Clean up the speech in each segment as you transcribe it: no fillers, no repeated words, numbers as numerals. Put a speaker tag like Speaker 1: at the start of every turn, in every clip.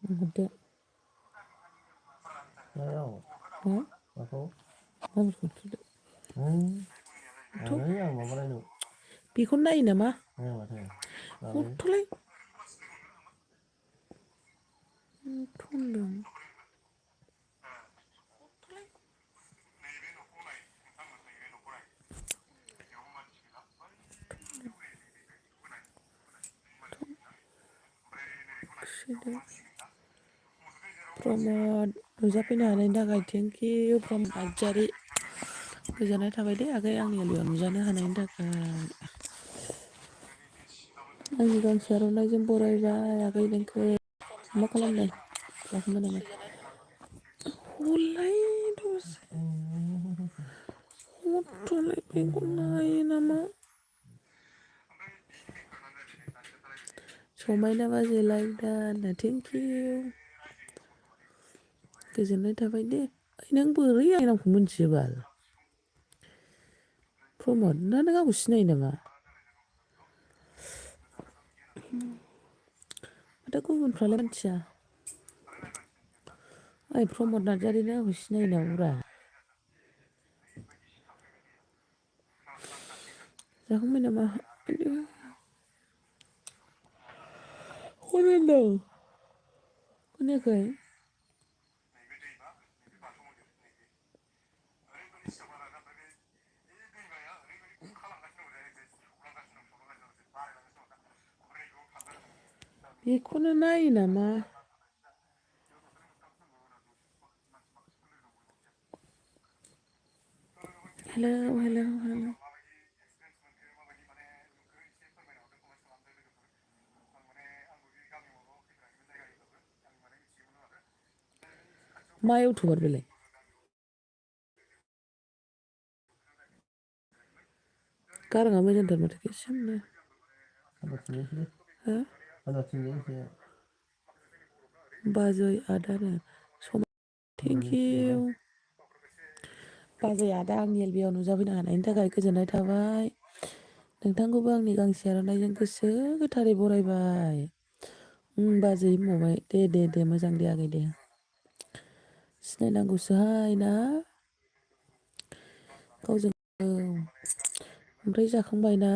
Speaker 1: हरदो
Speaker 2: माखौ
Speaker 1: माबोरैखौ थुदो
Speaker 2: आं माबानाय
Speaker 1: बेखौनो नायो नामा
Speaker 2: माथो
Speaker 1: हरथ'लाय थनदों प्रमद नुजाफैनो हानायनि थाखाय थेंक इउ प्रमद नार्जारि गोजोननाय थाबाय दे आगै आंनि लोगोआव नुजानो हानायनि थाखाय आंनि गांसे आर'नाइजों बरायबाय आगै नोंखौ मा खालामदों जाखांबाय नामा हरलाय दसे हरथ'लाय बेखौ नायो नामा समायना बाजै लाइक दा थेंक इउ गोजोननाय थाबाय दे नों बोरै आंनि नामखौ मिन्थियो बाल प्रमद ना नों आंखौ सिनायो नामा माथो गुबुनफ्रालाय मिन्थिया ओइ प्रमद नार्जारि नों आंखौ सिनायो नामाब्रा जाखांबाय नामा होनदों खोनायाखै बेखौनो नायो नामा हेलौ हेलौ हेलौ मा इउटुबार बेलाय गाराङा मोजांथार माथो गेसेमनो हो बाजै आदानो थेंक इउ बाजै आदा आंनि एलबियाव नुजाफैनो हानायनि थाखाय गोजोननाय थाबाय नोंथांखौबो आंनि गांसे आर'नाइजों गोसो गोथारै बरायबाय बाजै होनबावबाय दे मोजां दे आगै दे सिनायनांगौसोहाय ना गावजों ओमफ्राय जाखांबाय ना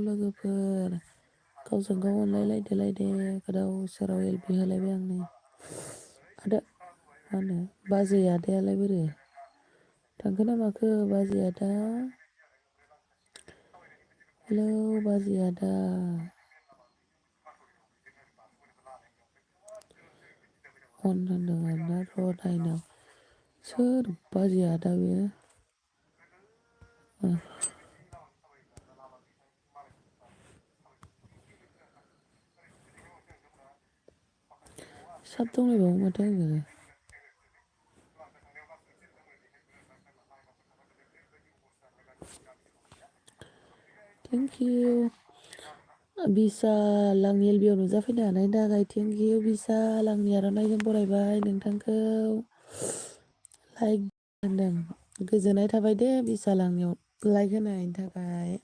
Speaker 1: लोगोफोर गावजों गाव अनलायलायदोलाय दे गोदाव सोराव एलबि होलायबाय आंनो आदा मा होनो बाजै आदायालाय बोरो थांखो ना माखो बाजै आदा हेलौ बाजै आदा अन होनदों आरोना र' नायनां सोर बाजै आदा बेयो साब दंलायबावो माथो आङो थेंक इउ बिशाल आंनि एलबियाव नुजाफैनो हानायनि थाखाय थेंक इउ बिशाल आंनि आर'नाइजों बरायबाय नोंथांखौ लाइक होनदों गोजोननाय थाबाय दे बिशाल आंनियाव लाइक होनायनि थाखाय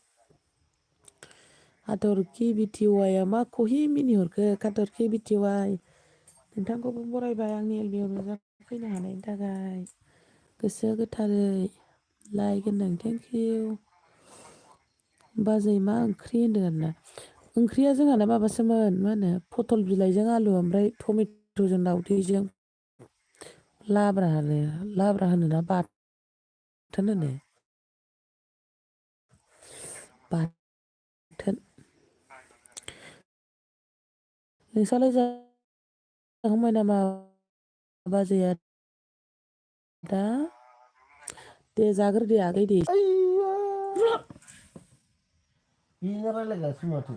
Speaker 1: हाथरखि बिटिवाइआ मा खहि मिनिहरखो हाथरखि बिटिवाइ नोंथांखौबो बरायबाय आंनि एलबियाव नुजाफैनो हानायनि थाखाय गोसो गोथारै लाइक होनदों थेंक इउ बाजै मा ओंख्रि होनदों आरोना ओंख्रिया जोंहाना माबासोमोन मा होनो पटल बिलाइजों आलु ओमफ्राय टमेट'जों दाउदैजों लाब्रा होनोना बाथोन होनो बाथोन नोंस्रालाय जाखांबाय नामा बाजैया दा दे जाग्रो दे आगै दे
Speaker 2: रायलायगासिनो माथो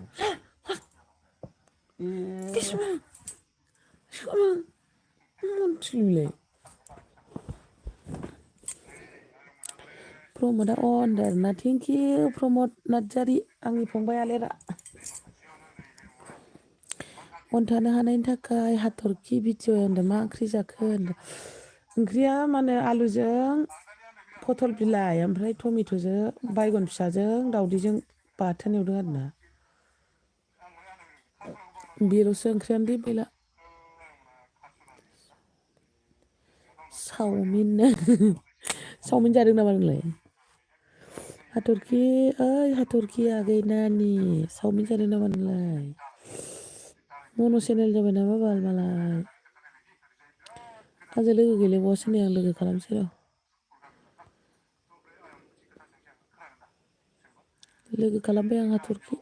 Speaker 1: प्रमदआ अन आरोना थेंक इउ प्रमद नार्जारि आंनि फंबाय आलेरा अन थानो हानायनि थाखाय हाथरखि भिडिअ होनदों मा ओंख्रि जाखो होनदों ओंख्रिया माने आलुजों पटल बिलाइ ओमफ्राय टमेट'जों बायगन फिसाजों दावदैजों बाथोन एवदों आरोना बेल'सो ओंख्रियानो दैबायला चावमिननो चावमिन जादों नामा नोंलाय हाथरखि ओइ हाथरखि आगै नानि चावमिन जादों नामा नोंलाय मन' चेनेल जाबाय नामा बाल मालाय आंजों लोगो गैलायबावासो नै आं लोगो खालामसै र' लोगो खालामबाय आं हाथरखि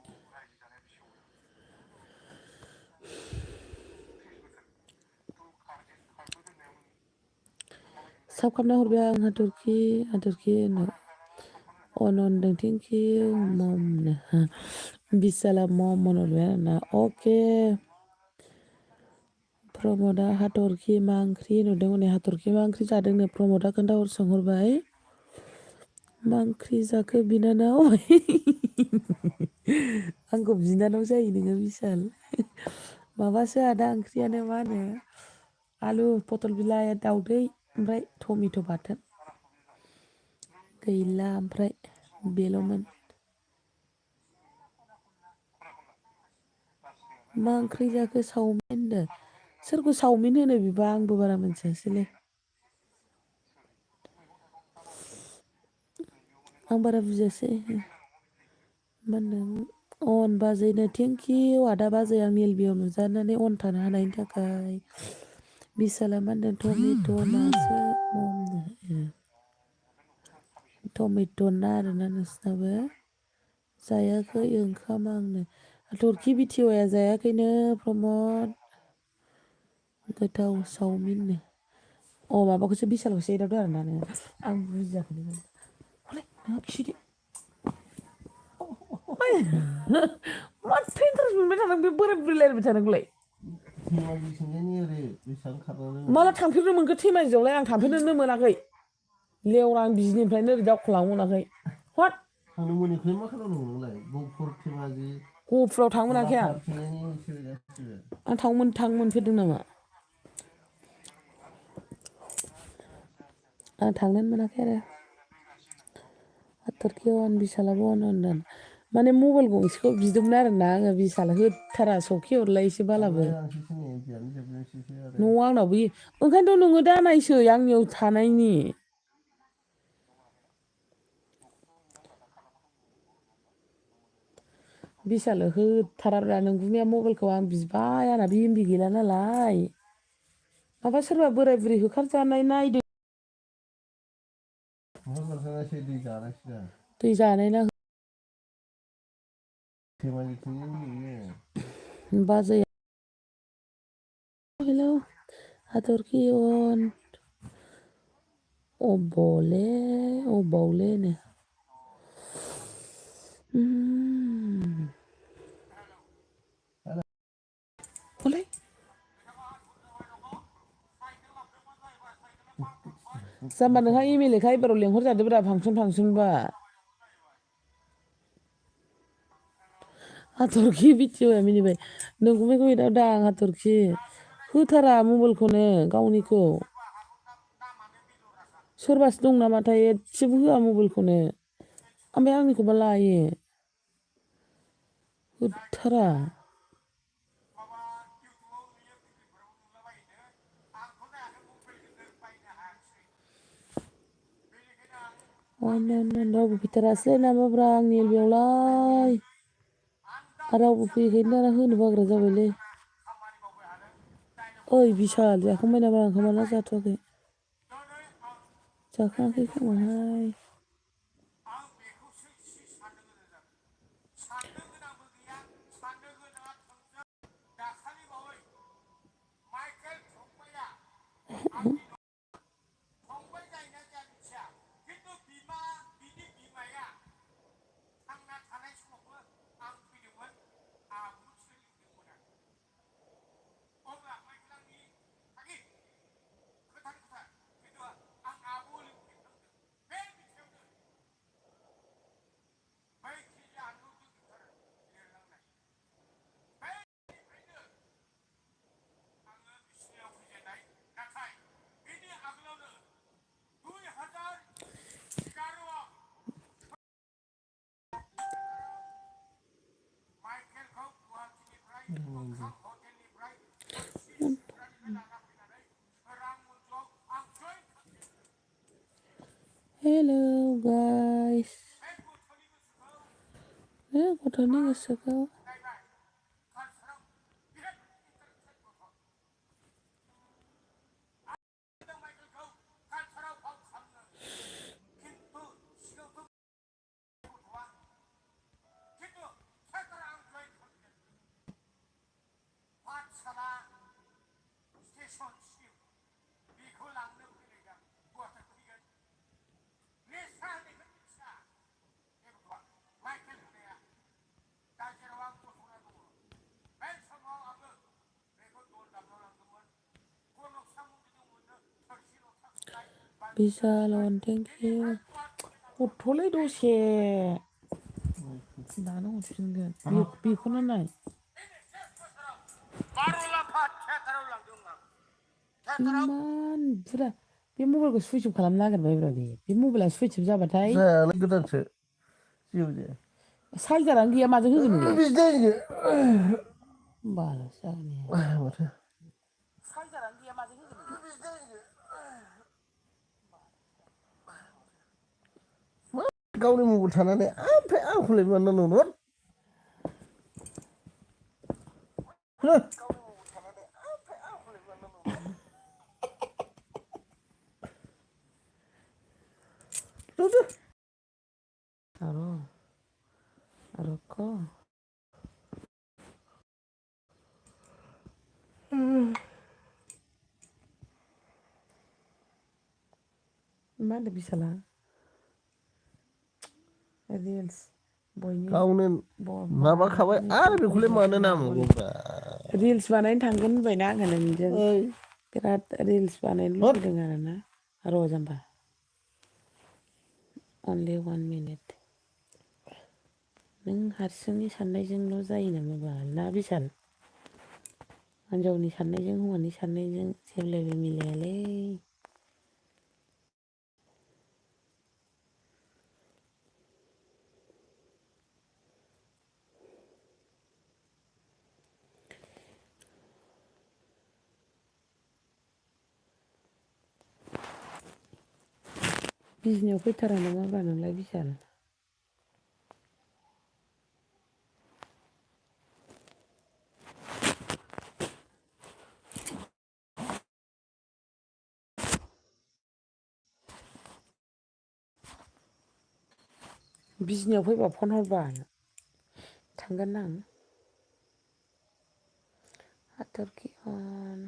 Speaker 1: साब खालामना हरबाय आं हाथरखि होनो अनन्दों थेंक इउ ममनो बिसाला मम मनहरबाय आरोना अके प्रमदा हाथरखि मा ओंख्रि नुदों हनै हाथरखि मा ओंख्रि जादोंनो प्रमदा खोन्थाहर सोंहरबाय मा ओंख्रि जाखो बिनानाव आंखौ बिनानाव जायो नोङो बिसाल माबासो आदा ओंख्रियानो मा होनो आलु पटल बिलाइ दाउदै ओमफ्राय टमेट' बाथोन गैला ओमफ्राय बेल'मोन मा ओंख्रि जाखो चावमिन होनदों सोरखौ चावमिन होनो बिबा आंबो बारा मोनथियासैलै आं बारा बुजियासै मा होनदों अन बाजैनो थेंक इउ आदा बाजै आं निलबियाव नुजानानै अन थानो हानायनि थाखाय बिसाला मा होनदों टमेट' नासो टमेट' ना आरोना नोंसिनाबो जायाखै ओंखाम आंनो हाथरखि बिटिवाया जायाखैनो प्रमद गोथाव चावमिननो अ माबाखौसो बिसालखौसो एदावदो आरोना नोङो आं बुजियाखै हले नोंहा खिदो मा इन्टारेस्ट मोनबाय थादों बे बोराय बुरै रायलायबाय थानायखौलाय माला थांफेरनो मोनखो थेमाजियावलाय आं थांफेरनोनो मोनाखै लेवरा आं बिजिनिफ्रायनो ओरै दावखोलांनो मोनाखै हट थांनो मोनैखौलाय मा खालामनांगौ नोंलाय गहपुर धेमाजि गहपुराव थांनो मोनाखै आं थांनो मोनफेरदों नामा आं थांनोनो मोनाखै आरो हाथरखि अन बिसालाबो अन होनदों माने मबाइल गंसेखौ बिदोंमोन आरोना आङो बिसाल होथारा सौखि हरलायोसो बालाबो न'आव आंनावबो ओंखायनोथ' नोङो दा नायसै आंनियाव थानायनि बिसाल होथाराब्रा नोंगुमैया मबाइलखौ आं बिबाय आंना बि एमबि गैला नालाय माबा सोरबा बोराय बुरै होखारजानाय नायदों दै जानाय ना बाजै हेलौ हाथरखि अन अबावले नो हलै जाम्बा नोंहा एम एल ए खा एबाराव लेंहरजादोब्रा फांसनबा हाथरखि बिटिअ मिनिबाय नोंगुमैखौ एदावदों आं हाथरखि होथारा मबाइलखौनो गावनिखौ सोरबासो दं नामाथाय एसेबो होआ मबाइलखौनो ओमफ्राय आंनिखौबा लायो होथारा रावबो फैथारासै नामाब्रा आंनि बेयावलाय रावबो फैयैखायनो दाना होनो बाग्रा जाबायलै ओइ बिसाल जाखांबाय नामा ओंखामाना जाथ'वाखै जाखाङाखै खोमाहाय Hello guys. गथ'नि गोसोखौ बिशालन थेंक इउ हरथ'लै दसे दानो हरफिनगोन बेखौनो नाय इमान बुरजा बे मबाइलखौ सुइच अफ खालामनो नागिरबायब्रा बे मबाइला सुइच अफ जाबाथाय
Speaker 2: जायालै गोदानसो जेबो जाया
Speaker 1: चार्जारानो गैया माजों होगोन नोंलाय
Speaker 2: बिदिनो
Speaker 1: बालासो जागोन
Speaker 2: माथो
Speaker 1: चार्जारानो गैया माजों होगोन
Speaker 2: गावनि मबाइल थानानै ओमफ्राय आंखौलाय मानो नांगौ
Speaker 1: र'ख' मा होनदों बिशाला रिल्स
Speaker 2: गावनो माबाखाबाय आरो बेखौलाय मानो नांबावगौब्रा
Speaker 1: रिल्स बानायनो थांगोन होनबायना आङो नोंजों बिराद रिल्स बानायनो लुबैदों आरोना र' जाम्बा अनलि 1 मिनिट नों हारसिंनि साननायजोंल' जायो नामा बाल ना बिशाल हिनजावनि साननायजों हौवानि साननायजों जेब्लायबो मिलायालै बिजनियाव फैथारा नामाब्रा नोंलाय बिशाल बिजनियाव फैबा फन हरबा थांगोन आं हाथरखि अन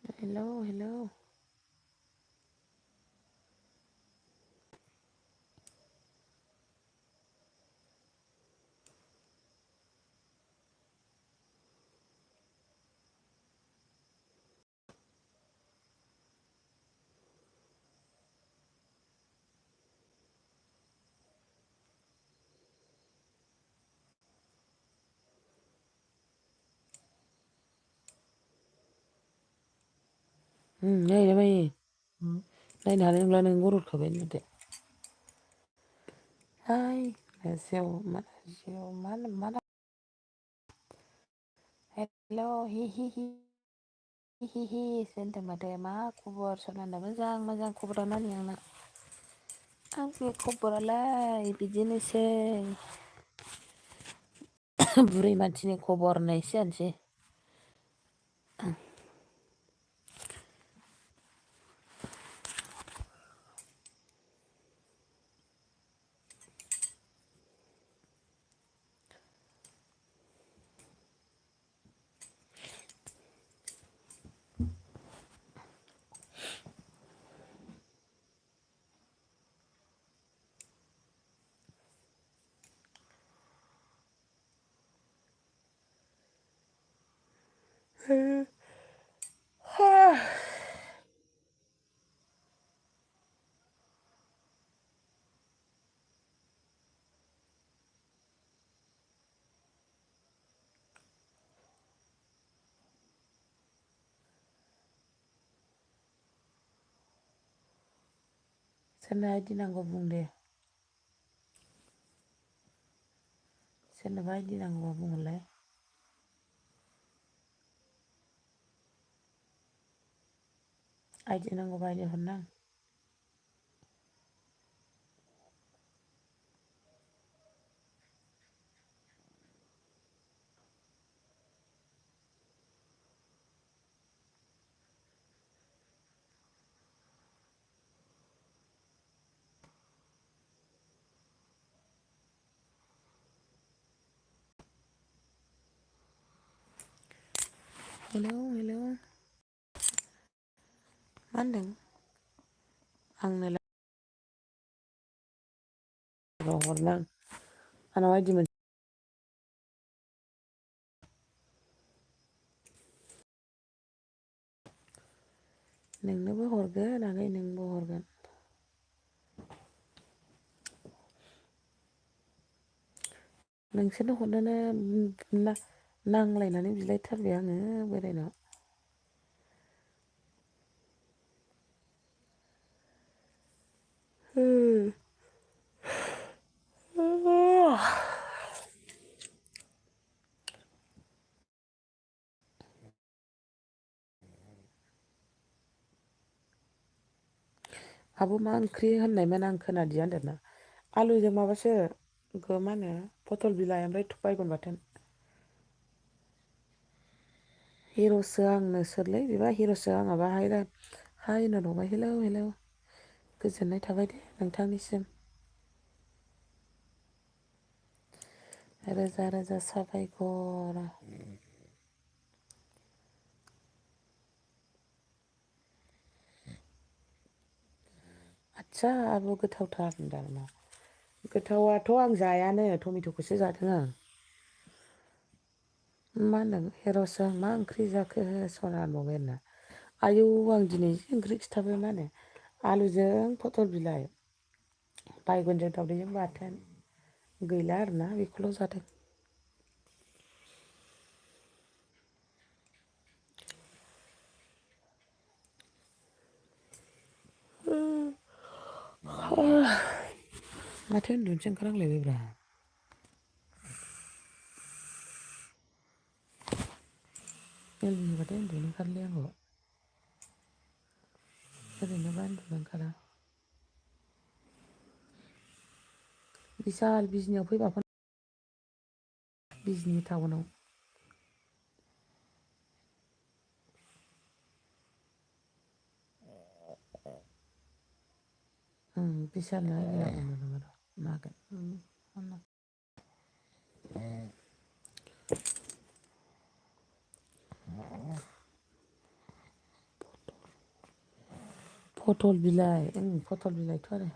Speaker 1: हेलौ हेलौ नायनो बायो नायनो हानाय नंला नों गरदखाबाय माथो हाय मा हेलौ हि हि हि हि हि होनदों माथो मा खबर सनाना मोजां मोजां खबरा नानि आंना आंनि खबरालाय बिदिनोसै बुरै मानसिनि खबर होननायसो जानोसै सोरनो आइडि नांगौ बुं दे। सोरनोबा आइडि नांगौबा बुंहरलाय। आइडि नांगौबा आइडि हरनां। हेलौ हेलौ मा होनदों आंनोलाय हरनां आंनाव आइडि मोन नोंनोबो हरगोन आगै नोंनोबो हरगोन। नोंसोरनो हरनोनो नांलायनानै बिलायथारबाय आङो बोरायनाव। आब' मा ओंख्रि होननायमोन आं खोनादिया होनदोंना आलुजों माबासो मा होनो पटल बिलाइ ओमफ्राय बायगन बाथोन। हिर'सो आं नोंसोरलै बेबा हिर'सो आं माबा हाय होनहरबाय हेलौ हेलौ गोजोननाय थाबाय दे नोंथांनिसिम। रोजा रोजा साबायखर। आदसा आब' गोथावथार होनदों आरोना गोथावाथ' आं जायानो टमेट'खौसो जादों आं। मा होनदों हिर'सो आं मा ओंख्रि जाखो सना होनबावबाय आरोना आयौ आं दिनै जि ओंख्रि खिथाबाय मा होनो आलुजों पटल बिलाइ बायगनजों दावदैजों बाथोन गैला आरोना बेखौल' जादों। माथो उन्दुनोसो ओंखारहांलायबायब्रा। बेल बुंबाथाय उन्दुनो ओंखारोलै आंखौ ओरैनोबा उन्दुनो ओंखारा। बिशाल बिजनियाव फैबा फन बिजनि टाउनाव बिशालनो आइडि नांगौमोन नामा र' नांगोन। पटल बिलाइ पटल बिलाइथ' आरो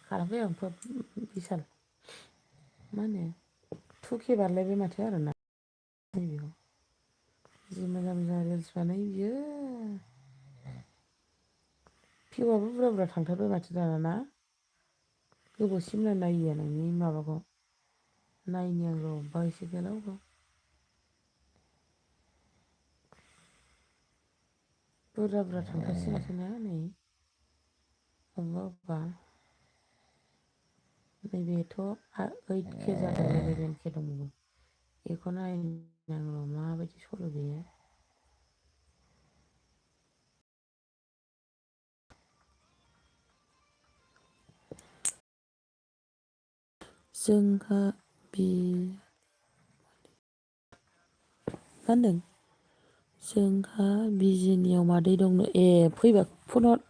Speaker 1: खालामबाय आं बिशाल मा होनो 2K बारलायबाय माथो आरोना नैबेयाव जि मोजां मोजां रिल्स बानायो बियो। भिउआबो बुरजा बुरजा थांथारबाय माथो दाना ना गोबावसिम नायो नोंनि माबाखौ नायनि आं र' अबेबा एसे गोलाव बुरजा बुरजा थांथारसै माथो ना नै अबेबा अबेबा नैबेथ' 8K जाथारबाय 11K दंबावो बेखौ नायनि आं र' माबायदि सल' बेयो। जोंहा मा होनदों जोंहा बिजिनियाव मादै दंनो ए फैबा फन हर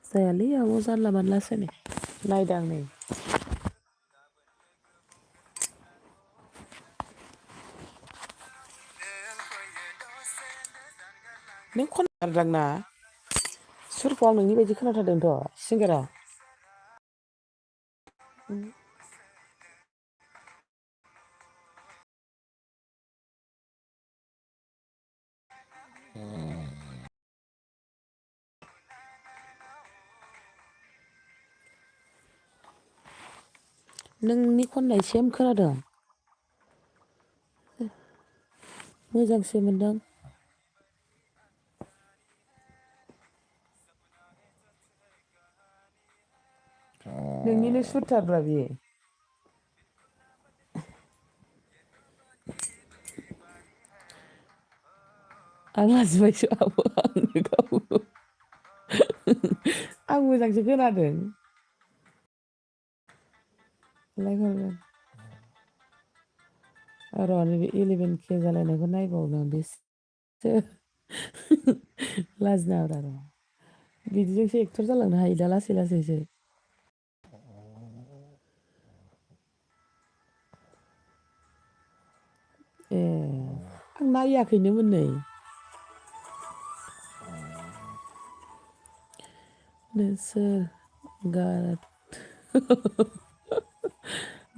Speaker 1: जायालै आब' जानला मानलासो नै नायदां नै नों खनथारदां ना सुरखौ आं नोंनि बायदि खोनाथारदोंथ' सिंगारा नोंनि खननाय सेम खोनादों मोजांसो मोनदों नोंनिनो सुरथारब्रा बियो आं लाजिबायसो आब' आंनो गावो आं मोजांसो खोनादों र' नैबे 11K जालायनायखौ नायबावनो आं बेसो लाजिनाङाब्रा र' बिदिजोंसो एक्टर जालांनो हायो दा लासै लासैसो ए आं नायाखैनोमोन नै नोंसोर गार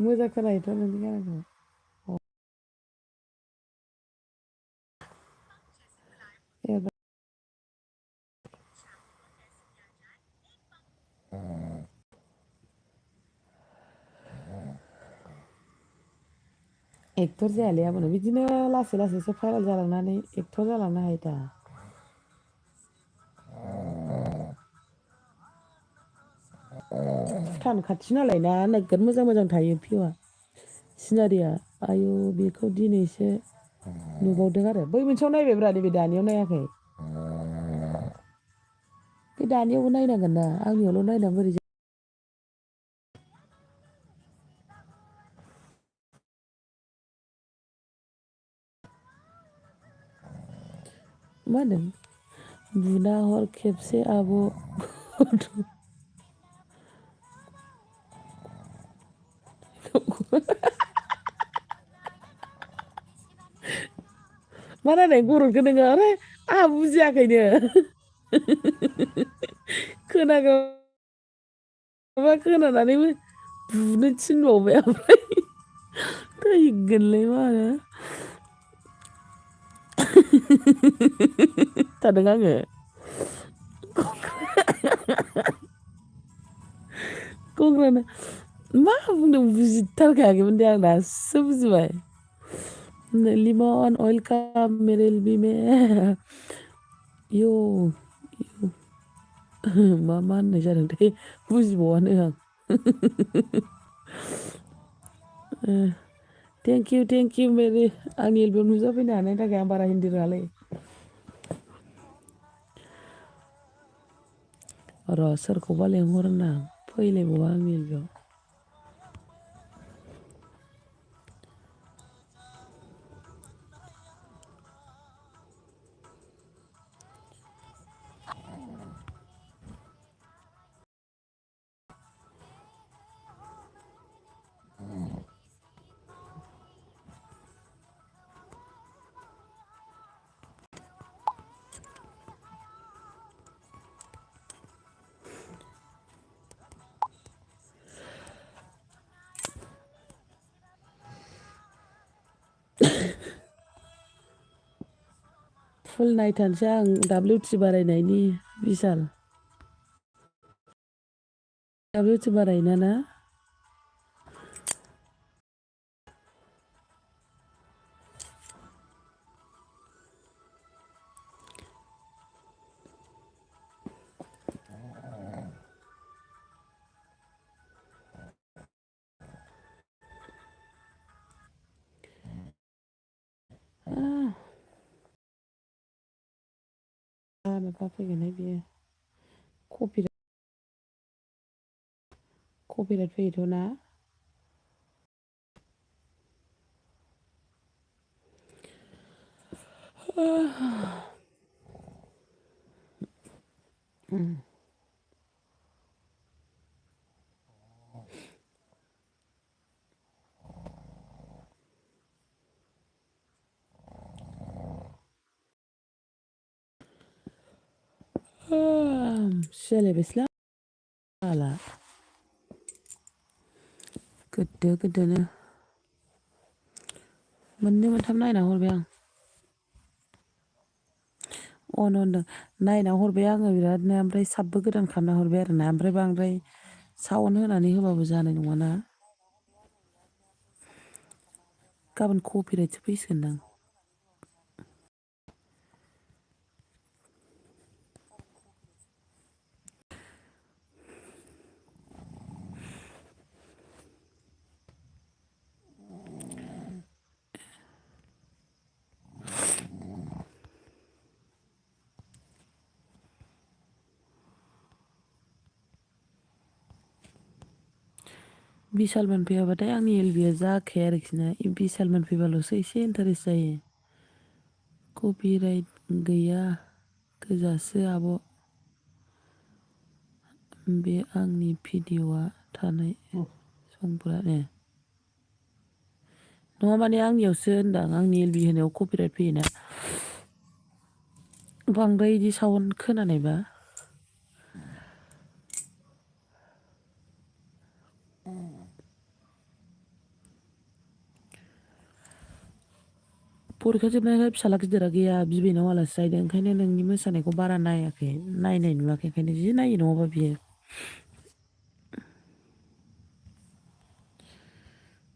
Speaker 1: मोजां खोनायोथ' नोंनि गारांखौ एबार एक्टर जायालै आबोनो बिदिनो लासै लासैसो भाइरेल जालांनानै एक्टर जालांनो हायो दा भुटान खाथि नालाय ना नोगोद मोजां मोजां थायो भिउआ सिनारिया आयु बेखौ दिनैसो नुबावदों आरो बै मोनसेयाव नायबायब्रा नैबे दानियाव नायाखै बे दानियावबो नायनांगोन ना आंनियावल' नायनानै बोरै मा होनदों बुना हर खेबसे आब' मा रायलाय गरदखो नोङो अरे आंहा बुजियाखैनो खोनागौ माबा खोनानानैबो बुनो थिनबावबाय ओमफ्राय थैगोनलै मा होनो थादों आङो गंग्रानो मा बुंदों बुजिथारखायाखैमोन दे आं दासो बुजिबाय लिमन वेलकाम मेरे एलबि में इयु मा मा होननाय जादोंथाय बुजिबावानो आं थेंक इउ मेरे आंनि एलबियाव नुजाफैनो हानायनि थाखाय आं बारा हिन्दी रोङालै र' सोरखौबा लेंहरनो आं फैलायबावा आंनि एलबियाव फुल नायथारनोसै आं WT बारायनायनि बिसाल WT बारायोना ना माबा फैगोनहाय बियो कपिराइट फैयोथ' ना सिजालायबायसोलै आला गोदो गोदोनो मोननै मोनथाम नायना हरबाय आं अन होनदों नायना हरबाय आङो बिरादनो ओमफ्राय साबबो गोदान खालामना हरबाय आरोना ओमफ्राय बांद्राय सावन होनानै होबाबो जानाय नङाना गाबोन कपिराइटसो फैसिगोनदां। बिशालमोन फैयाबाथाय आंनि एलबिया जाखाया आरोखि ना बिशालमोन फैबाल'सो एसे इन्टारेस्ट जायो। कपिराइट गैया गोजासो आब'। बे आंनि भिडिअ'आ थानाय समफोरानो नङा माने आंनियावसो होनदां आंनि एलबि होनायाव कपिराइट फैयोना बांद्राय इदि साउन्ड खोनानायबा फरिखा जोबनायखाय फिसाला गिदिरा गैया बिबैनाव आलासि जाहैदों ओंखायनो नोंनि मोसानायखौ बारा नायाखै नायनाय नुवाखै ओंखायनो जि नायो नङाबा बियो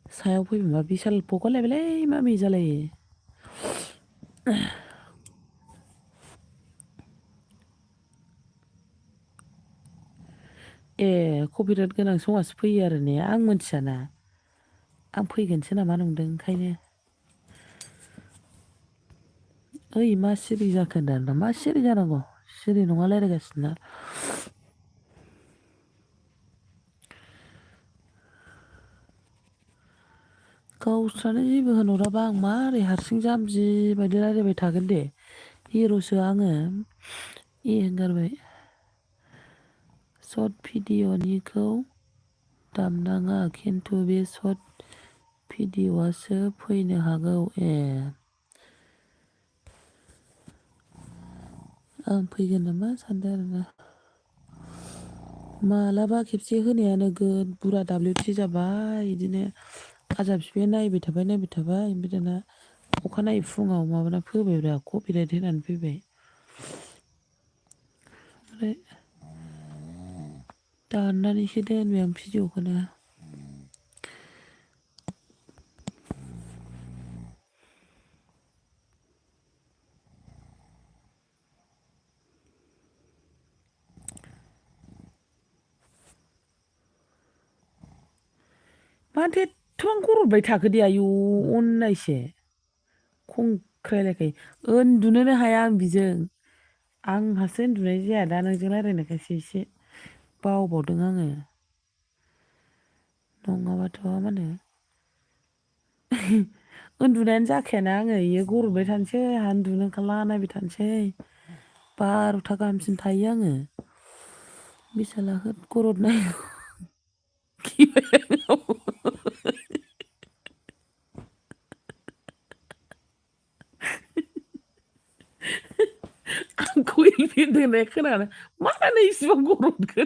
Speaker 1: सायाव फैबा बिशाल पक'लायबायलै मामि जालायो। ए कपिराइट गोनां सङासो फैयो आरो ने आं मोनथियाना आं फैगोनसो नामा नंदों ओंखायनो ओइ मा सिरि जाखो होनदां मा सिरि जानांगौ सिरि नङा रायज्लायगासिनो गावस्रानो जेबो होनहराबा आं मारै हारसिं जाम्बि बायदि रायज्लायबाय थागोन दे हिर'सो आङो हंगारबाय सर्ट भिडिअ'निखौ दामनाङा खिन्थु बे सर्ट भिडिअ'आसो फैनो हागौ ए आं फैगोन नामा सानदों आरोना मालाबा खेबसे होनाया नोगोद बुरा WT जाबाय बिदिनो आजा बिफाया नायबाय थाबाय ओमफ्राय दाना अखानायै फुङाव माबाना फोबायब्रा कपिराइट होनानै फैबाय ओमफ्राय दाननानैसो दोनबाय आं भिडिअ'खौनो माथो एथ'बां गरदबाय थाखो दे आयु अननायसो खंख्रायलायखायो उन्दुनोनो हाया आं बिजों आंहासो उन्दुनाय जाया दा नोंजों रायज्लायनायखायसो एसे बावबावदों आङो नङाबाथ' मा होनो उन्दुनायानो जाखायाना आङो बेयो गरदबाय थानोसै आंहा उन्दुनो ओंखारला नायबाय थानोसै 12था गाहामसिम थायो आङो बिसाला होद गरदनाय आंखौ होननाय खोनानो मानो इसिबां गरदखो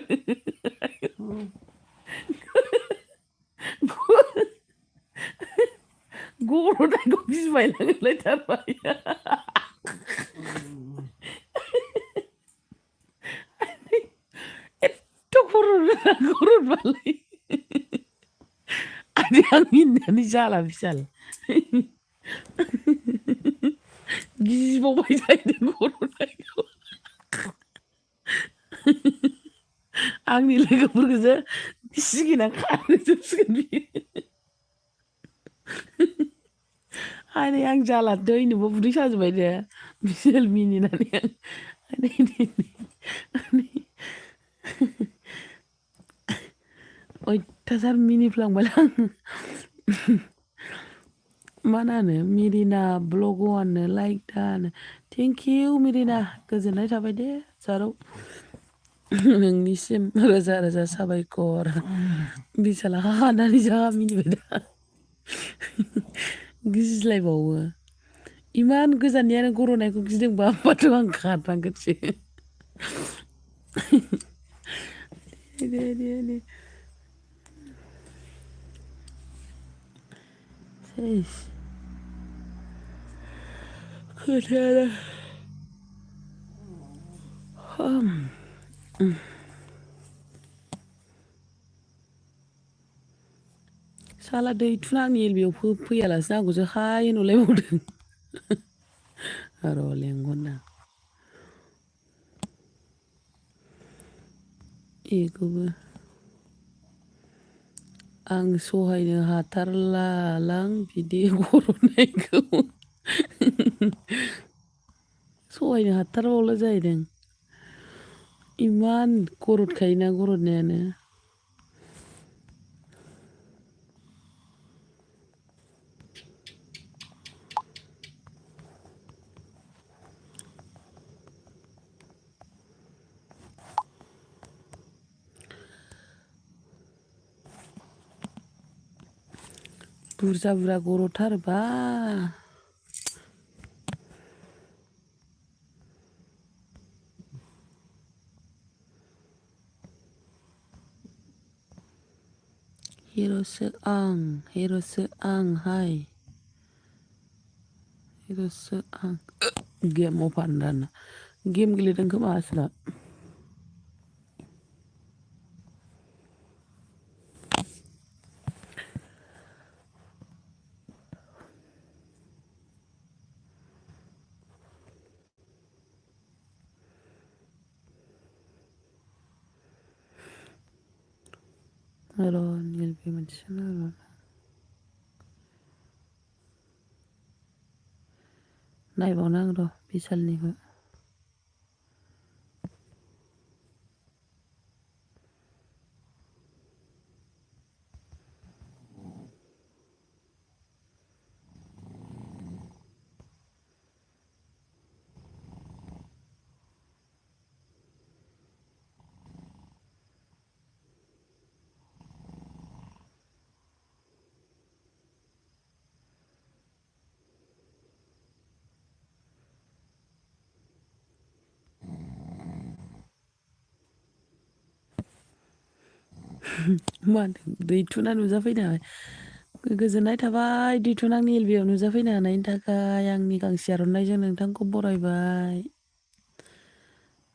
Speaker 1: गरदनायखौ गिबायलांलायथारबाय एथ' गरदबालाय आं मिनिनानै जाला बिसाल गिबावबाय जाहैदों गरदनायखौ आंनि लोगोफोरखौसो सिगिना खारजोबसिगोन बियो आरो आं जाला दैनोबो उदै साजोबबाय दे बिसोर मिनिनानै आं अयथासार मिनिफ्लांबाय आं मा होनो मेरिना ब्लग वाननो लाइक दानो थेंकिउ मेरिना गोजोननाय थाबाय दे जारौ नोंनिसिम रोजा रोजा साबायखर बिसाला हानानै जा मिनिबाय दा गिज्लायबावो इमान गोजाननियानो गर'नायखौ गिदोंबा होमबाथ' आं खारनांगोनसो खोथायानो साला दैथुना आंनि एलबियाव फैयालासिनो आंखौसो हाय नुलायबावदों र' लेंहरना बेखौबो आं सहायनो हाथारलालां बिदि गरमनायखौ सहायनो हाथारबावला जाहैदों इमान गरदखायोना गरदनायानो बुरजा बुरजा गरदथारबा हिर'सो आं हाय हिर'सो आं गेमाव फानदाना गेम गेलेदों खोमा आसोला र' निलबि मोनसे नायबावनो आं र' बिशालनिखौ मानो दैथुना नुजाफैनो हाबाय गोजोननाय थाबाय दैथुना आंनि एलबियाव नुजाफैनो हानायनि थाखाय आंनि गांसे आर'नाइजों नोंथांखौ बरायबाय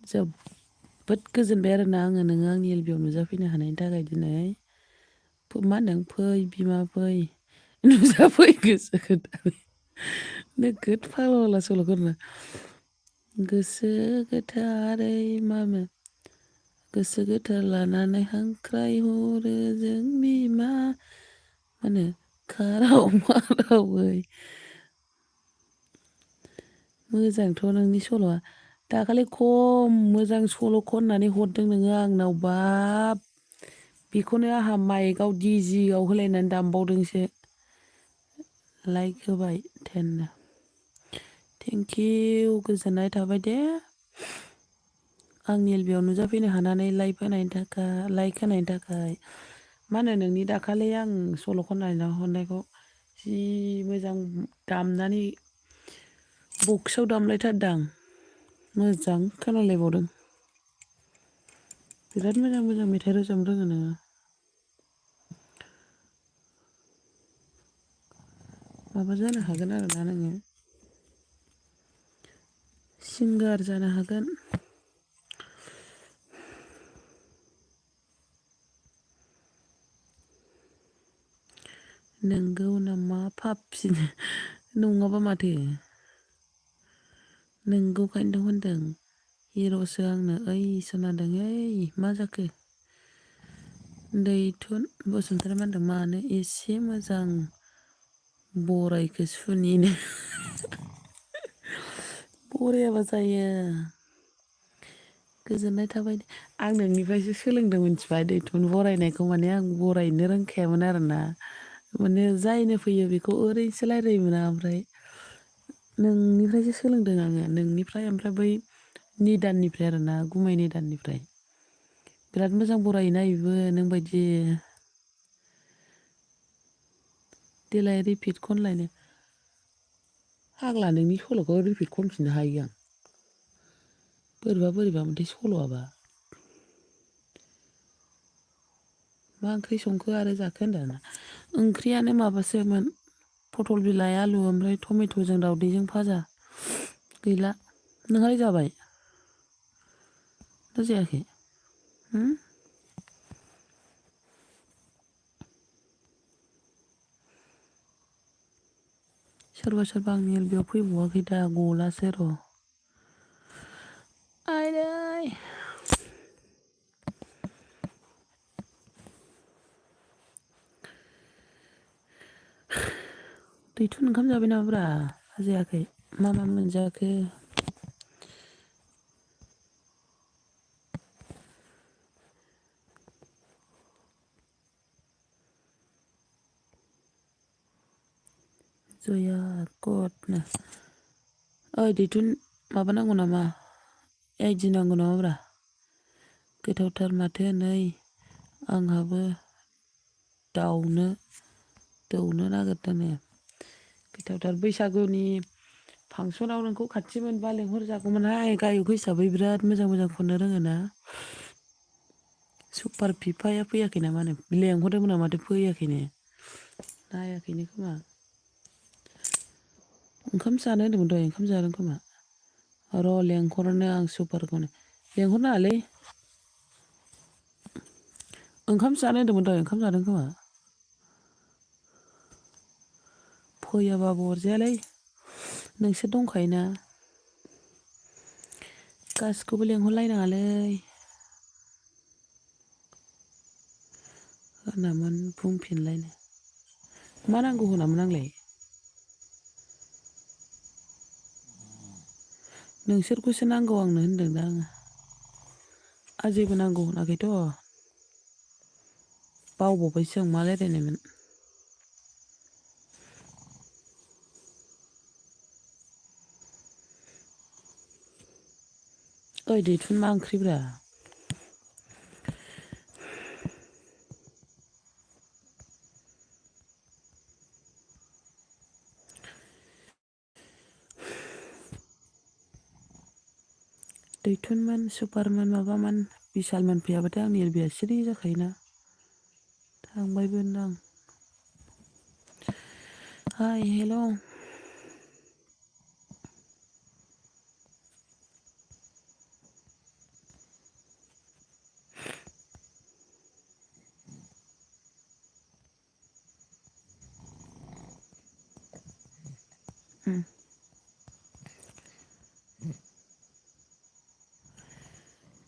Speaker 1: जोबोद गोजोनबाय आरोना आङो नोङो आंनि एलबियाव नुजाफैनो हानायनि थाखाय दिनै मा होनदों फै बिमा फै नुजाफै गोसो गोथारै नोगोद फाग्ला फाग्ला सल' खननो गोसो गोथारै मामोन गोसो गोथार लानानै हांख्राय हरो जों बिमा मा होनो खाराव मारावै मोजांथ' नोंनि सल'आ दाखालि खम मोजां सल' खननानै हरदों नोङो आंनाव बाब बेखौनो आंहा माइकआव डिजिआव होलायनानै दामबावदोंसो लाइक होबाय 10 थेंकिउ गोजोननाय थाबाय दे आंनि एलबियाव नुजाफैनो हानानै लाइक होनायनि थाखाय मा होनो नोंनि दाखालि आं सल' खननानै हरनायखौ जि मोजां दामनानै बक्सआव दामलायथारदां मोजां खोनालायबावदों बिराद मोजां मोजां मेथाइ रोजाबनो रोङो नोङो माबा जानो हागोन आरोना नोङो सिंगार जानो हागोन नोंगौ नामा फाफिनो नङाबा माथो नोंगौखायनोथ' होनदों हिर'सो आंनो ओइ खोनादों ओइ मा जाखो दैथुन बसुमतारी मा होनदों मानो एसे मोजां बरायखो सुनिनो बरायाबा जायो गोजोननाय थाबाय आं नोंनिफ्रायसो सोलोंदों मिथिबाय दैथुन बरायनायखौ माने आं बरायनो रोंखायामोन आरोना माने जायनो फैयो बेखौ ओरैनोसो रायलायोमोन ओमफ्राय नोंनिफ्रायसो सोलोंदों आङो नोंनिफ्राय ओमफ्राय बै निदाननिफ्राय आरोना गुमै निदाननिफ्राय बिराद मोजां बरायोना बेबो नोंबायदि देलाय रिपिट खनलायनो फाग्ला नोंनि सल'खौ रिपिट खनफिननो हायो आं बोरैबा मोनथाय सल'आबा मा ओंख्रि संखो आरो जाखो होनदाना ओंख्रियानो माबासोमोन पटल बिलाइ आलु ओमफ्राय टमेट'जों दावदैजों भाजा गैला नोंहालाय जाबाय ना जायाखै सोरबा सोरबा आंनि एलबियाव फैबावाखै दा गलासो र' आइदै दैथुन ओंखाम जाबाय नामाब्रा जायाखै मा मोनजाखो जया कटनो ओइ दैथुन माबा नांगौ नामा आइदि नांगौ नामाब्रा गोथावथार माथो नै आंहाबो दौनो नागिरदों नो गोथावथार बैसागुनि फांसनाव नोंखौ खाथि मोनबा लेंहरजागौमोनहाय गायक हिसाबै बिराद मोजां मोजां खननो रोङोना सुपार बिफाया फैयाखै ना मानो लेंहरदोंमोन माथो फैयाखैनो नायाखैनो खोमा ओंखाम जानो होन्दोंमोन दहाय ओंखाम जादों खोमा र' लेंहरनो आं सुपारखौनो लेंहरनाङालै ओंखाम जानो होन्दोंमोन दहाय ओंखाम जादों खोमा फैयाबाबो अरजायालै नोंसोर दंखायोना गासिखौबो लेंहरलायनाङालै होनामोन बुंफिनलायनो मा नांगौ होनामोन आंलाय नोंसोरखौसो नांगौ आंनो होनदों दा आङो आं जेबो नांगौ होनाखैथ' बावबावबायसो आं मा रायलायनायमोन ओइ दैथुन मा ओंख्रिब्रा दैथुनमोन सुपारमोन माबामोन बिशालमोन फैयाबाथाय आंनि एलबिया सिरि जाखायोना थांबायबो होनदां हाय हेल'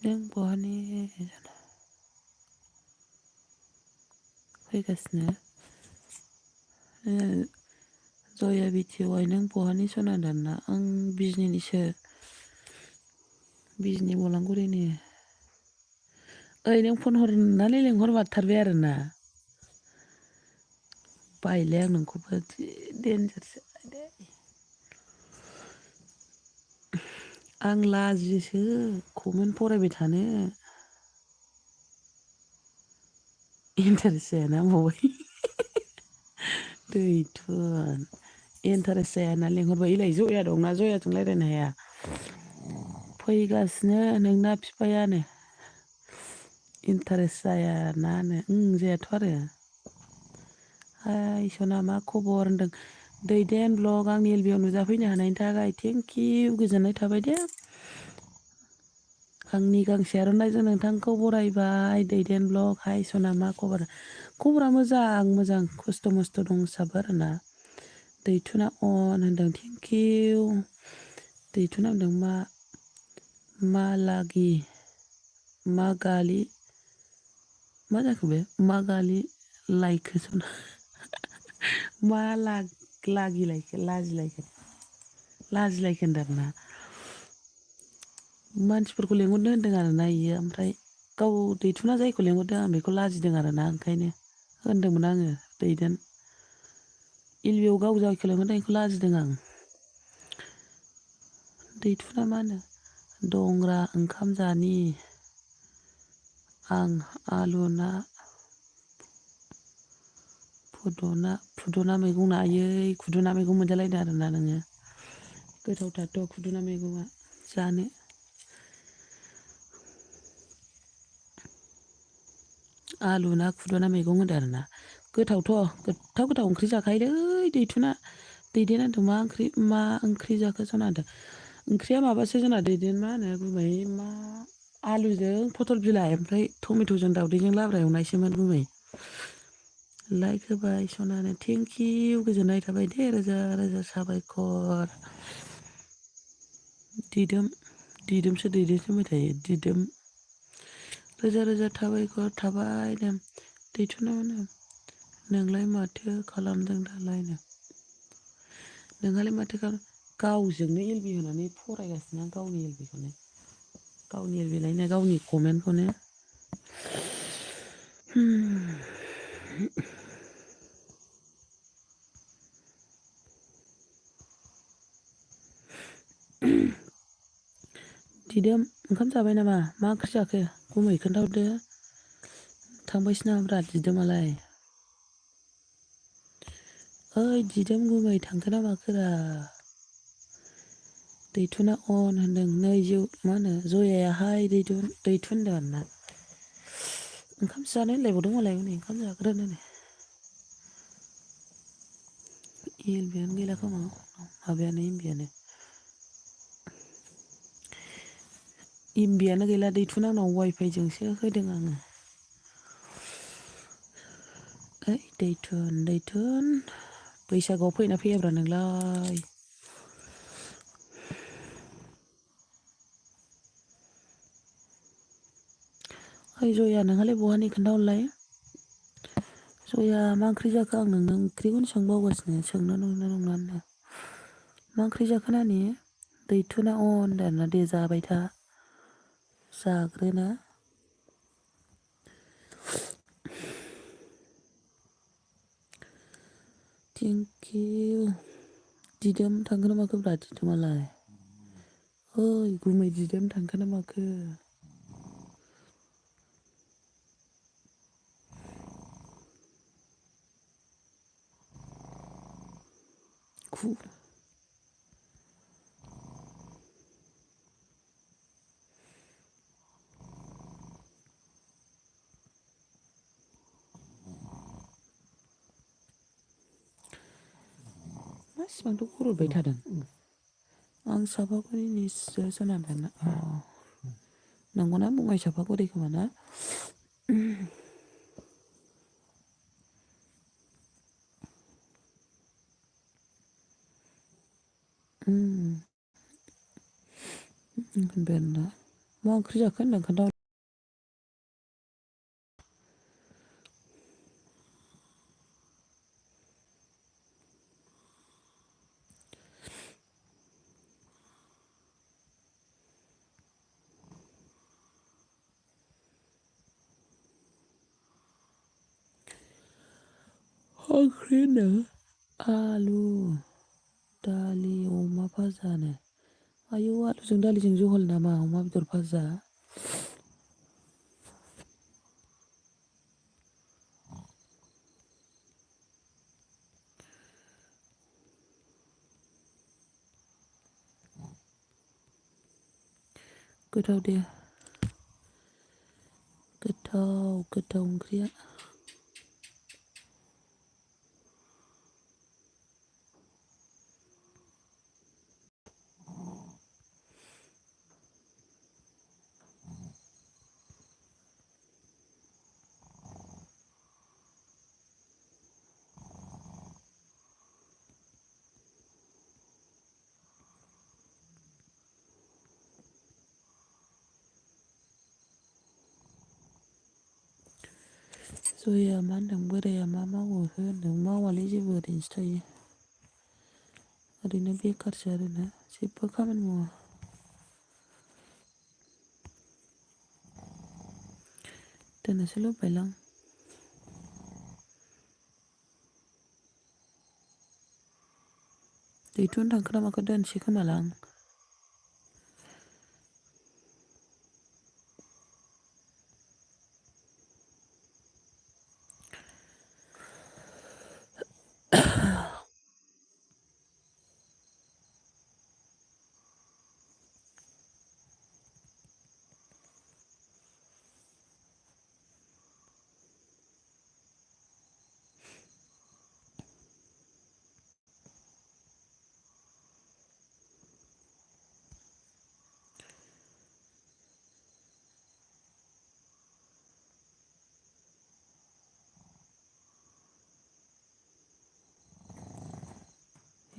Speaker 1: नों बहानि फैगासिनो जया बिटिवाइ नों बहानि सना दानना आं बिजनिनिसो बिजनि बलांगुरिनि ओइ नों फन हरनानै लेंहरमारथारबाय आरोना बायोलै आं नोंखौबो देनजारसो आं लाजियोसो कमेन्ट फरायबाय थानो इन्टारेस्ट जायाना बावबाय दैथुन इन्टारेस्ट जायाना लेंहरबाय इलाय जया दंना जयाजों रायज्लायनो हाया फैगासिनो नोंना बिफायानो इन्टारेस्ट जायानानो जायाथ' आरो हाय सना मा खबर होनदों दैदेन ब्लग आंनि एलबियाव नुजाफैनो हानायनि थाखाय थेंकिउ गोजोननाय थाबाय दे आंनि गांसे आर'नाइजों नोंथांखौ बरायबाय दैदेन ब्लग हाय सना मा खबरा मोजां खस्थ' मस्थ' दंसाबो आरोना दैथुना अन होनदों थेंकिउ दैथुना होनदों मा लागि मा गालि मा जाखो बे मा गालि लायखो सना मा लागिलायखो लाजिलायखो होनदों आरोना मानसिफोरखौ लेंहरनो होनदों आरोना इयो ओमफ्राय गाव दैथुना जायखौ लेंहरदों आं बेखौ लाजिदों आरोना ओंखायनो होनदोंमोन आङो दैदेन एलबियाव गाव जायखौ लेंहरदों बेखौ लाजिदों आं दैथुना मा होनो दंरा ओंखाम जानि आं आलु ना फुदुना मैगं आयै खुदुना मैगं मोनजालायदों आरोना नोङो गोथावथारथ' खुदुना मैगङा जानो आलु ना खुदुना मैगं होनदों आरोना गोथाव ओंख्रि जाखायोलै दैदेना होनदों मा ओंख्रि जाखो सना होनदों ओंख्रिया माबासो जोंना दैदेन मा होनो गुमै मा आलुजों पटल बिलाइ ओमफ्राय टमेट'जों दावदैजों लाब्रा एवनायसोमोन गुमै लाइक होबाय सनानो थेंक इउ गोजोननाय थाबाय दे रोजा रोजा साबायखर दिदोमसो दैदेनबाय थायो दिदोम रोजा रोजा साबायखर थाबाय नो दैथुनावनो नोंलाय माथो खालामदों दालायनो नोंहालाय माथो गावजोंनो एलबि होनानै फरायगासिनो गावनि एलबिखौनो गावनि एलबिलायनो गावनि कमेन्टखौनो दिदोम ओंखाम जाबाय नामा मा ओंख्रि जाखो गुमै खोन्थाहरदो थांबायसो नामाब्रा दिदोमालाय ओइ दिदोम गुमै थांखो ना माखोरा दैथुना अन होनदों नैजौ मा होनो जयाहाय दैथुन होनदों आरोना ओंखाम जानो होनलायबावदों मालाय हनै ओंखाम जाग्रोनो एलबियानो गैला खोमा माबायानो इमबियानो गैला दैथुन आंनाव वाइफाइजोंसो होदों आङो ओइ दैथुन बैसागुआव फैना फैयाब्रा नोंलाय ओइ जया नोंहालाय बहानि खोन्थाहरलाय जया मा ओंख्रि जाखो आं नोंनो ओंख्रिखौनो सोंबावगासिनो सोंनो नंनानै मा ओंख्रि जाखो नानि दैथुना अ होनदों आरोना दे जाबाय था जाग्रोना थेंकिउ दिदोम थांखो ना माखोब्रा दिदोमालाय ओइ गुमै दिदोम थांखो ना माखो मा सिमांथ' गुरबाय थादों आं सापागुरिनिसो जानानै नंगौना बङाइ सापागुरि खोमा ना होनबाय आरोना मा ओंख्रि जाखो होनदों खोन्था ओंख्रि होनदों आलु दालि अमा भाजानो आयौ आलुजों दालिजों जहल नामा अमा बेदर भाजा गोथाव दे गोथाव ओंख्रिया जया मा होनदों बोराया मा मावो होनदों मावालै जेबो ओरैनोसो थायो ओरैनो बेखारसो आरोना जेबो खामानि मावा दोननोसो लुबैबायलां दैथुन थांखो ना माखो दोनसै खोमालां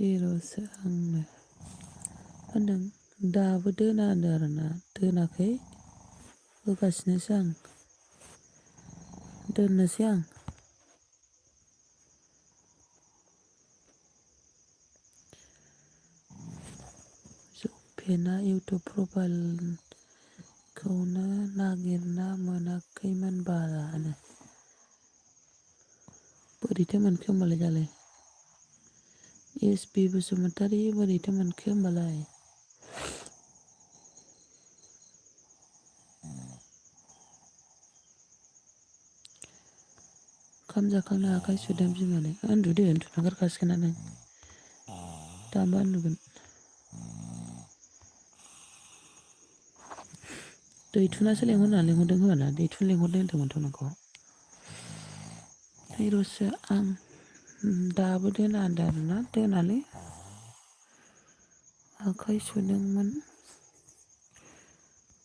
Speaker 1: हिर'सो आंनो होनदों दाबो दोना होनदों आरोना दोनाखै होगासिनोसो आं दोननोसै आं जफेना इउटुब प्रफाइलखौनो नागिरना मोनाखैमोन बारानो बोरैथो मोनखो होमबालाय दालाय एस बि बसुमतारी बोरैथो मोनखो होमबालाय ओंखाम जाखांना आखाइ सुदों बिमानो उन्दुदो उन्दुनो ओंखारखासिगोनानो दाबा उन्दुगोन दैथुनासो लिंहरदों खोमाना दैथुन लिंहरदों होन्दोंमोनथ' नोंखौ हिर'सो आं दाबो दोना होनदों आरोना दोनालै आखाइ सुदोंमोन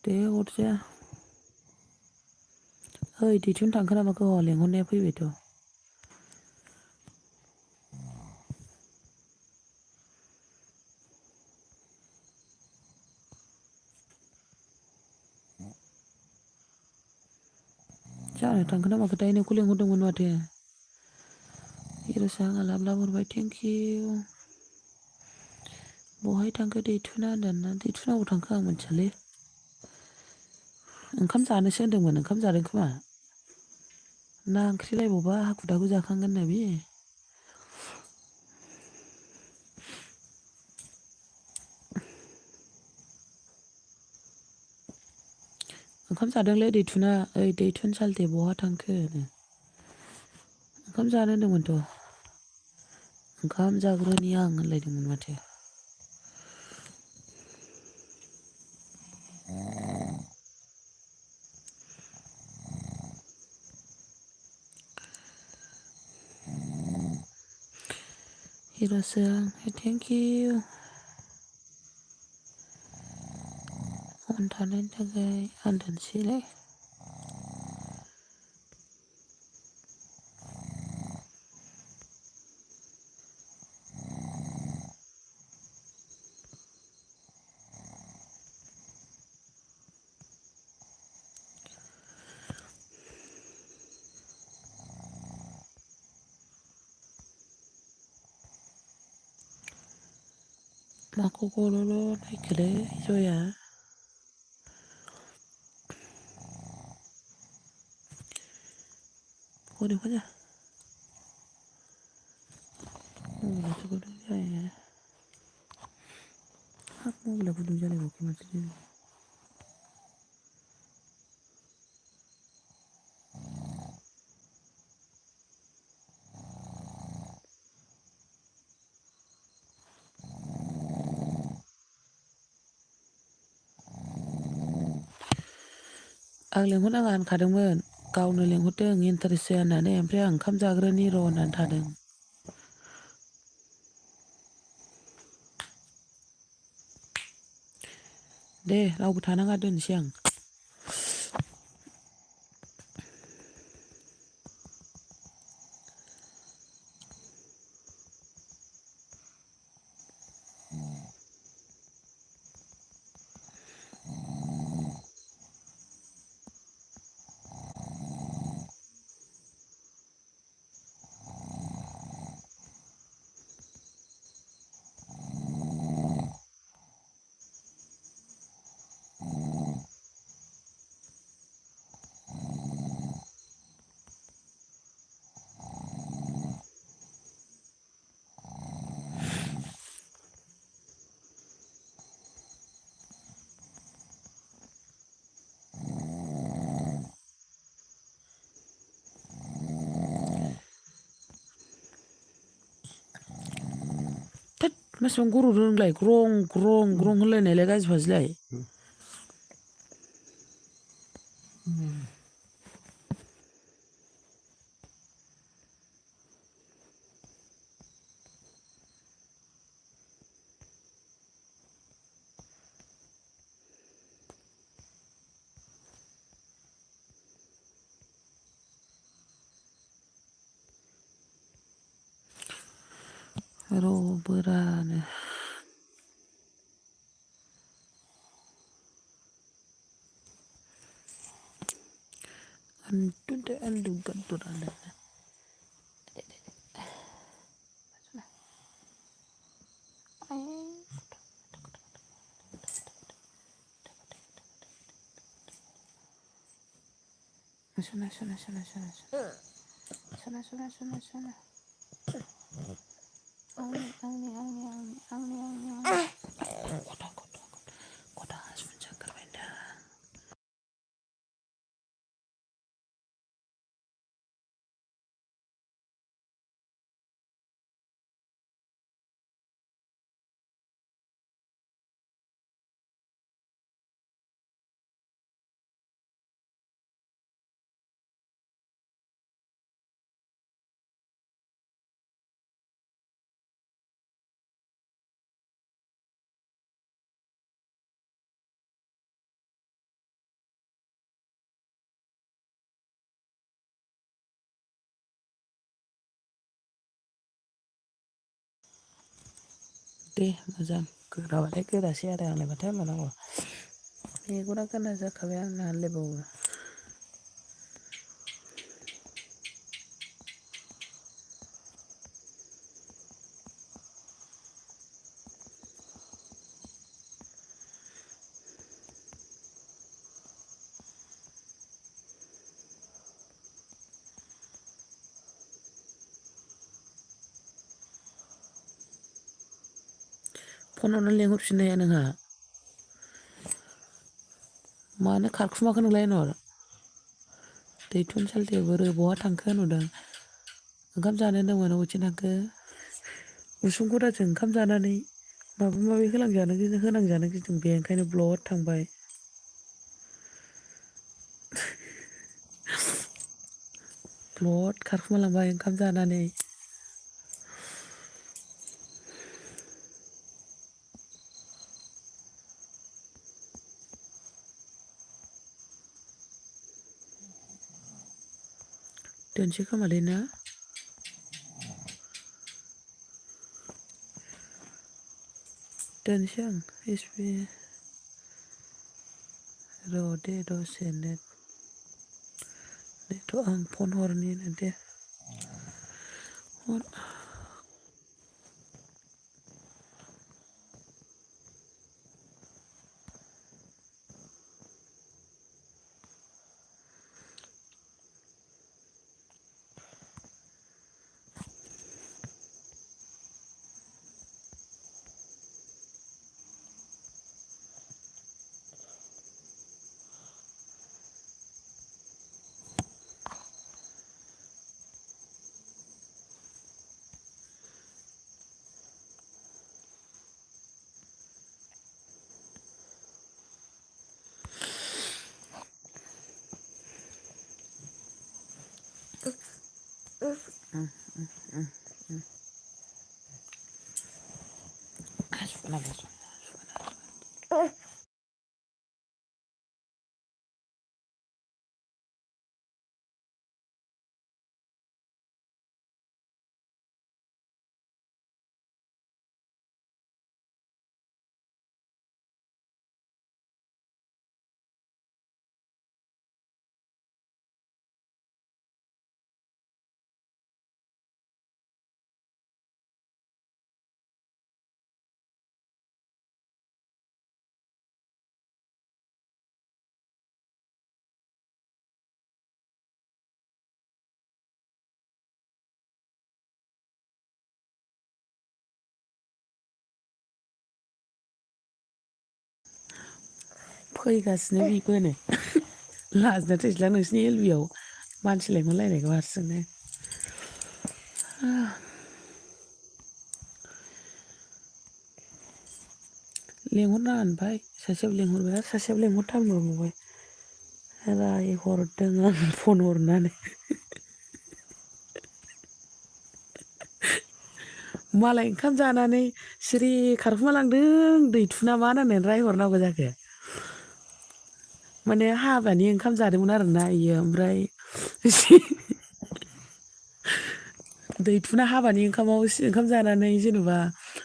Speaker 1: दे अरजाया ओइ दैथुन थांखो ना माखो लेंहरनाया फैबायथ' जानो थांखो ना माखोथाय नोंखौ लिंहरदोंमोन माथो हिर'सो आंहा लाब लाब हरबाय थेंक इउ बहाय थांखो दैथुना होनदोंना दैथुना अबाव थांखो आं मिथियालै ओंखाम जानोसो होनदोंमोन ओंखाम जादों खोमा ना ओंख्रि लायबावबा हाखु दाखु जाखांगोन ना बे ओंखाम जादोंलै दैथुना ओइ दैथुन सालथे बहा थांखो ओंखाम जानो होनदोंमोनथ' ओंखाम जाग्रोनि आं होनलायदोंमोन माथो हिर'सो थेंक इउ अन थानायनि थाखाय आं दोनसैलै माखौ गल'ल' नायखोलै जया हरै फैजा मबाइलासो गुदुं जायो हाब मबाइला गुदुं जालायबावाखै माथो आं लिंहरनाङा होनखादोंमोन गावनो लिंहरदों इन्टारेस्ट जाया होननानै ओमफ्राय आं ओंखाम जाग्रोनि र' होननानै थादों दे रावबो थानाङा दोनसै आं मासेबां गर'दों नोंलाय ग्रं ग्रं ग्रं होनलायनायलाय गाज्रि फाज्रिलाय र' बोरानो उन्दु गादुरानो Sana Kota semenjak berbeda. Deh मोजां गोराबाथाय गोरासै आरो आंलाय माथो होनबावनांगौ मेगना गानना जाखाबाय आंना आनलायबावो फनावनो लेंहरफिननो हाया नोंहा मानो खारखुमाखो नोंलाय नर दैथुन सालथेयाव बोरो बहा थांखो नुदों ओंखाम जानो होनदोंमोन अबेथिं थांखो उसुं खथाजों ओंखाम जानानै माबा माबि होनांजानो गिदों बे ओंखायनो ब्लद थांबाय ब्लद खारखुमालांबाय ओंखाम जानानै दोनसै खोमालै ना दोनसै आं एसबि र' दे दसे नेथ' आं फन हरनिनो दे हर फैगासिनो बिबो नै लाजिना थैसैलां नोंसिनि एलबियाव मानसि लेंहरलायनायखौ हारसिंनो लेंहरनाङा होनबाय सासेयाबो लेंहरबाय आरो सासेयाबो लेंहरथारबावबाय रायहरदों आं फन हरनानै मालाय ओंखाम जानानै सिरि खारखुमालांदों दैथुना मा होननानै रायहरनांगौ जाखो माने हाबानि ओंखाम जादोंमोन आरोना इयो ओमफ्राय दैथुना हाबानि ओंखाम जानानै जेनेबा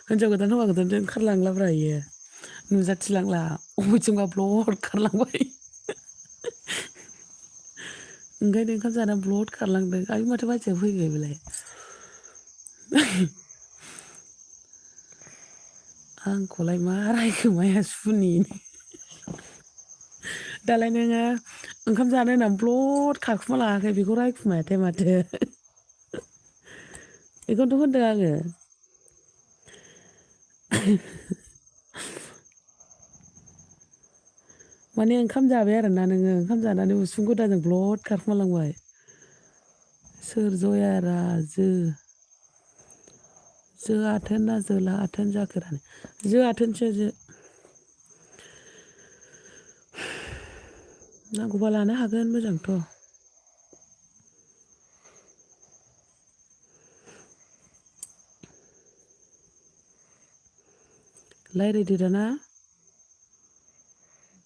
Speaker 1: हिनजाव गोदान हौवा गोदानजों ओंखारलांलाब्रा इयो नुजाथिलांला अबेथिंबा ब्लद खारलांबाय ओंखायनो ओंखाम जाना ब्लद खारलांदों आयु माथो बाजैया फैबाय बेलाय आंखौलाय मा रायखोमाया सुनि दालाय नोङो ओंखाम जानो होननानै ब्लद खारखुमा लाङाखै बेखौ रायखुमायाथाय माथो बेखौनोथ' होनदों आङो माने ओंखाम जाबाय आरोना नोङो ओंखाम जानानै उसुं गोदानजों ब्लद खारखुमालांबाय सोर जयारा जो आथोन ना जोला आथोन जाखोरानो जो आथोनसो जो नांगौबा लानो हागोन मोजांथ' रायज्लायदो दाना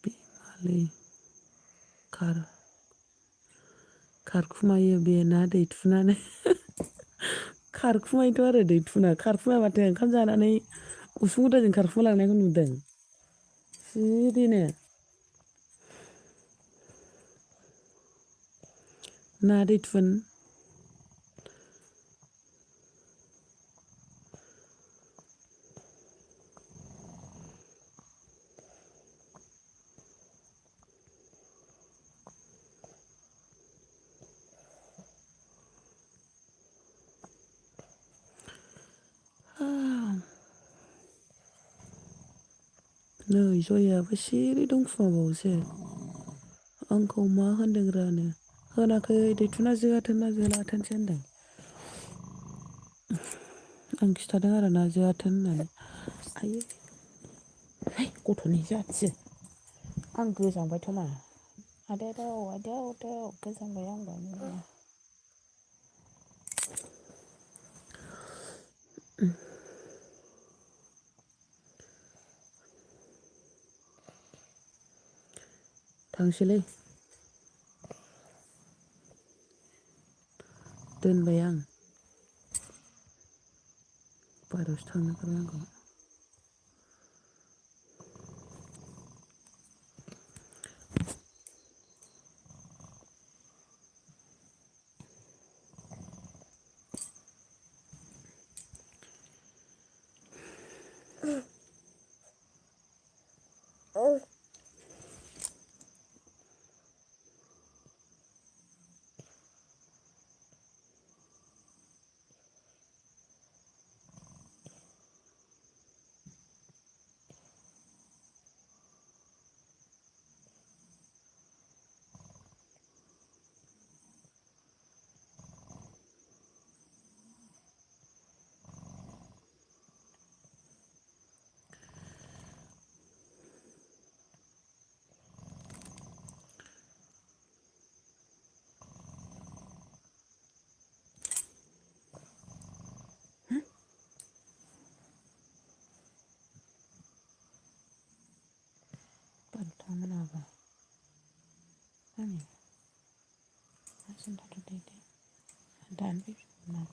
Speaker 1: बिमालै खारखुमायो बे ना दैथुनानै खारखुमायोथ' आरो दैथुना खारखुमाया माथो ओंखाम जानानै उसुं गुदाजों खारखुमालांनायखौ नुदों सिरिनो ना दैथुन नै जयाबो सिरि दंखुमाबावोसो आंखौ मा होनदों रानो होनाखै दैथुना जो आथोन ना जोला आथोनसो होनदों आं खिथादों आरोना जो आथोन होननानै आयै है गथ'नि जाथि आं गोजांबायथ' मा आदेव गोजांबाय आंबो थांसैलै दोनबाय आं 12:00 थांनो ओंखारनांगौ थांनो नाङाबा आंनि थाथ' दे दानो फैफिनगोन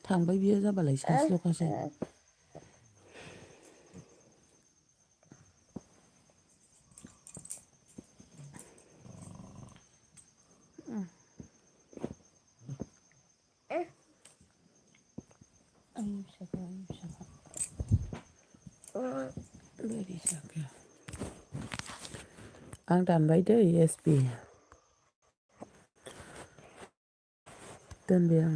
Speaker 1: थांबाय बियो जाबालाय सासेल'खासै आंनि फिसाखौ बोरै जाखो आं दानबाय दै एसपि दोनबाय आं